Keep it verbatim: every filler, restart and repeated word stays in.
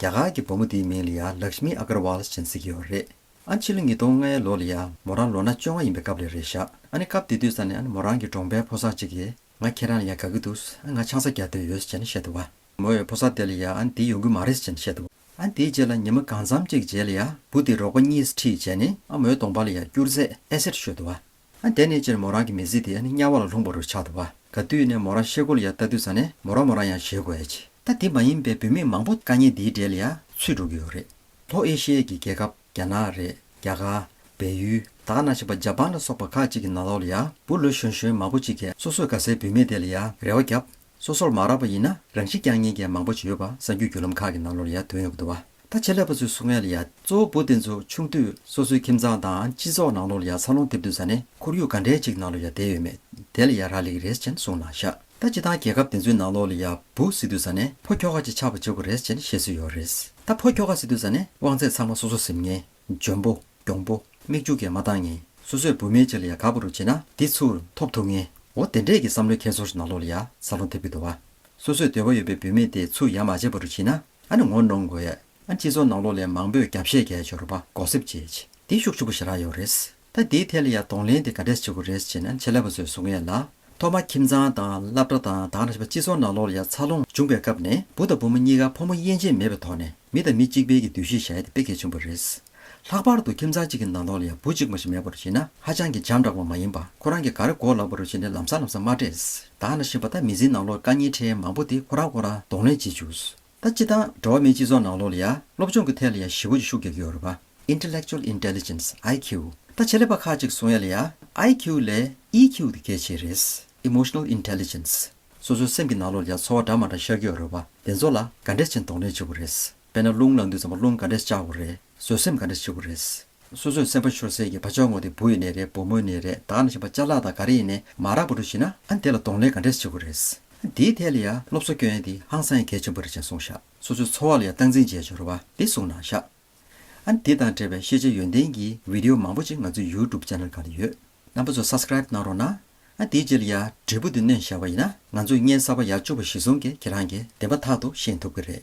རྒྱ་གར་གྱི་བུ་མོ་དེའི་མིང་ལ་ཡ་ལག་ཤ་མི་ཨ་གར་ཝལ་ཟེར་ཟེར་གྱི་ཡོད་རེད། ཨ་ཕྱི་ལོ་ཉིས་སྟོང་ལྔའི་ལོ་ལ་ཡ་མོ་རང་ལོ་ན་བཅོ་ལྔ་ཡིན་པའི་སྐབས་ལ་རེད་ཤག་ཨ་ནི་སྐབས་དེ་དུས་ཙ་ནས་ཨ་ནི་མོ་རང་གི་གྲོང་པའི་ཕོ་གསར་གཅིག་གིས་ང་ཁྱེད་རང་ལ་ཡ་དགའ་གི་འདུག་ཨ་ང་ཆང་ས་རྒྱག་འདོད་ཡོད་ཟེར་ནས་བཤད་འདུག་བ། མོ་ཡི་ཕོ་གསར་དེ་ལ་ཡ་ཨ་ནི་དེ་ཡོང་གི་མ་རེད་ཟེར་ནས་བཤད་འདུག་ཨ་ནི་དེའི་རྗེས་ལ་ཉི་མ་གང་འཚམ་གཅིག་རྗེས་ལ་ཡ་བུ་དེ་རོགས་པ་གཉིས་ཁྲིད་བྱས་ནས་ཨ་མོའི་གདོང་པ་ལ་ཡ་སྐྱུར་རྫས་ཨེ་སིད་བཤོས་འདུག་བ། ཨ་དེ་ནས་ཕྱིར་མོ་རང་གི་མི་ཚེ་དེ་ཨ་ནི་དམྱལ་བ་ལ་ལྷུང་བ་རུ་ཆགས་འདུག་བ། ག་དུས་ནས་མོ་རང་ཤེལ་སྒོ་ལ་ཡར་ལྟ་དུས་ཙ་ནས་མོ་རང་མོ་རང་ཡང་ཞེད་དགོས་ཡ་ཅི། ད་དེ་མ་ཡིན་པའི་བུད་མེད་མང་པོ་དཀའ་ངལ་འདིའི་གྲས་ལ་ཡ་ཚུད་འགྲོ་གི་ཡོད་རེད། ལྷོ་ཨེ་ཤི་ཡའི་གི་རྒྱལ་ཁབ་རྒྱ་ནག་རེད། རྒྱ་གར། བལ་ཡུལ། ད་ག་ནང་བཞིན་པ་ཇ་པན་ལ་སོགས་པ་ཁག་ཅིག་གི་ནང་ལོགས་ལ་ཡ་བུ་ལོ་གཞོན་གཞོན་མང་པོ་ཅིག་གིས་སོ་སོའི་དགའ་སའི་བུད་མེད་དེ་ལ་ཡ་རེ་བ་བརྒྱབ། སོ་སོར་མ་རག་པ་ཡིན་ན་རང་ཤི་རྐྱང་ཉན་མཁན་མང་པོ་ཅིག་ཡོད་པ་གསར་འགྱུར་བརྒྱུད་ལམ་ཁག་གི་ནང་ལོགས་ལ་ཡ་ཐོན་ཡོང་གི་འདུག་བ། ད་ཆེད་ལས་པ་ཚོས་གསུང་ཡ་ལ་ཡ་གཙོ་བོ་བུ་དེ་ཚོ་ཆུང་དུས་སོ་སོའི་ཁྱིམ་ཚང་དང་སྤྱི་ཚོགས་ནང་ལོགས་ལ་ཡ་འཚར་ལོངས་ཐེབས་དུས་ཙ་ནས་ཁོར་ཡུག་ག་འདྲའི་ཅིག་ནང་ལ་ཡ་བསྡད་ཡོད་མེད་དེ་ལ་ཡ་རག་ལས་ཀྱི་རེད་ཅེས་གསུངས་གནང་ཤག་ད་སྤྱི་བཏང་རྒྱལ་ཁབ་དེ་ཚོའི་ནང་ལོགས་ལ་ཡ་བུ་ཟེར་དུས་ཙ་ནས་ཕོ་ཁྱོ་ག་ཅིག་ཆགས་པ་བྱེད་དགོས་རེད་ཅེས་བཤད་སྲོལ་ཡོད་རེད། ད་ཕོ་ཁྱོ་ག་ཟེར་དུས་ཙ་ནས་དབང་ཚད་ཚང་མ་སོ་སོ་ཟིན་མཁན། འཇོན་པོ། གྱོང་པོ། མིག་ཆུ་གིས་མ་བཏང་ངེས། སོ་སོས་བུད་མེད་ཅིག་ལ་ཡ་དགའ་པོ་རུ་བྱེད་ན་འདི་ཚུར་ཐོབ་ཐུབ་ངེས། འོ་དེ་འདྲས་ཀྱི་བསམ་བློའི་ཁྱད་སོར་ཞིག་ནང་ལོགས་ལ་ཡ་འཚར་ལོངས་ཐེབས་ཀྱི་འདུག་བ། སོ་སོས་འདོད་པ་ཡོད་པའི་བུད་མེད་དེ་ཚུར་ཡ་མ་བྱས་པ་རུ་བྱེད་ན་ཨ་ནི་ངོ་གནོང་དགོས་ཡ། ཨ་ནི་སྤྱི་ཚོགས་ནང་ལོགས་ལ་མང་པོས་རྒྱབ་བཤད་རྒྱག་ཆོག་རུ་བ་གོ་སེབ་བྱེད་ཅིག་འདི་ཤུགས་ཆེན་པོ་ཞེ་དྲག་ཡོད་རེད། ད་འདིའི་ཐད་ལ་ཡ་གདོང་ལེན་དེ་ག་འདྲས་བྱེད་དགོས་རེད་ཅེ་ན་ཆེད་ལས་པ་ཚོས་གསུང་ཡ་ལ། ཐོག་མར་ཁྱིམ་ཚང་དང་སློབ་གྲྭ་དང་ད་ག་ནང་བཞིན་པ་སྤྱི་ཚོགས་ནང་ལོགས་ལ་ཡ་འཚར་ལོངས་བྱུང་བའི་སྐབས་ནས་བུ་དང་བུ་མོ་གཉིས་ཀ་ཕོ་མོ་དབྱེ་འབྱེད་མེད་པའི་ཐོག་ནས་མི་དང་མི་གཅིག་པའི་གི་འདུ་ཤེས་བཞག་ཡ་དེ་དཔེ་གལ་ཆེན་པོ་རེད། ལྷག་པར་དུ་ཁྱིམ་ཚང་གཅིག་གི་ནང་ལོགས་ལ་ཡ་བུ་གཅིག་མ་ཞིག་མེད་པར་བྱས་ན་ཧ་ཅང་གི་འཇམ་དྲགས་པ་མ་ཡིན་པ་ཁོ་རང་གི་ག་རེ་དགོས་ལབ་པ་རུ་བྱས་ནས་ལམ་སང་ལམ་སང་མ་སྤྲད། ད་ག་ནང་བཞིན་པ་ད་མི་ཚེའི་ནང་ལོགས་དཀའ་ངལ་འཕྲད་མང་པོ་དེ་ཁོ་རང་ཁོ་རང་གདོང་ལེན་བྱེད་བཅུག་ད་སྤྱི་བཏང་འགྲོ་བ་མིའི་སྤྱི་ཚོགས་ནང་ལོགས་ལ་ཡ་སློབ་སྦྱོང་གི་ཐད་ལ་ཡ་ཞེ་པོ་ཅིག་ཤུགས་རྒྱག་གི་ཡོད་རེད་པ། Intellectual intelligence, I Q། ད་ཆེད་ལས་པ་ཁག་ཅིག་གསུང་ཡ་ལ་ཡ་I Q་ལས་E Q་དེ་གལ་ཆེ་རེད། Emotional intelligence། སོ་སོའི་སེམས་ཀྱི་ནང་ལོགས་ལ་ཡ་ཚོར་བ་འདྲ་མ་འདྲ་ཤར་གྱི་ཡོད་རེད་པ། དེ་ཚོ་ལ་ག་འདྲས་བྱས་གདོང་ལེན་བྱེད་དགོས་རེད། དཔེར་ན་རླུང་ལངས་དུས་ཙམ་པ་རླུང་ག་འདྲས་བཅག་དགོས་རེད། བཟོད་སེམས་ག་འདྲས་བྱེད་དགོས་རེད། སོ་སོའི་སེམས་པ་ཤོར་སའི་གི་བག་ཆགས་ངོ་དེ་བུ་ཡིན་ནའི་རེད། བུ་མོ་ཡིན་ནའི་རེད། ད་ག་ནང་བཞིན་པ་ཅ་ལག་དང་ག་རེ་ཡིན་ནའི་མ་རག་པ་འདྲ་ཞིག་ན་ཨ་ནི་དེ་ལ་གདོང་ལེན་ག་འདྲས་བྱེད་དགོས་རེད། དེའི་ཐད་ལ་ཡ་སློབ་གསོ་སྐྱོན་ཡ་དེ་ཧང་སང་ཡ་གལ་ཆེན་པོ་རེད་ཅེས་གསུངས་ཤག་སོ་སོའི་འཚོ་བ་ལ་ཡ་སྟངས་འཛིན་བྱས་ཆོག་རེད་པ། དེ་གསུངས་གནང་ཤག་ཨ་ནི་དེ་དང་འབྲེལ་བའི་ཤེས་བྱ་ཡོན་ཏན་གྱི་བི་ཌི་ཡོ་མང་པོ་ཅིག་ང་ཚོའི་ཡུ་ཊུབ་ཆེ་ནལ་སྒང་ལ་ཡོད། རྣམ་པ་ཚོ་སབ་སི་ཀ་རའིབ་གནང་རོགས་གནང་། ཨ་དེའི་རྗེས་ལ་ཡ་འབྲས་བུ་དེ་སྣོན་བཞག་པ་ཡིན་ན་ང་ཚོས་བརྙན་གསར་པ་ཡར་བཅུག་པ་གཞིར་བཟུང་གིས་ཁྱེད་རང་གིས་བདེན་པ་ཐག་ཏུ་ཤེས་ཐུབ་ཀྱི་རེད།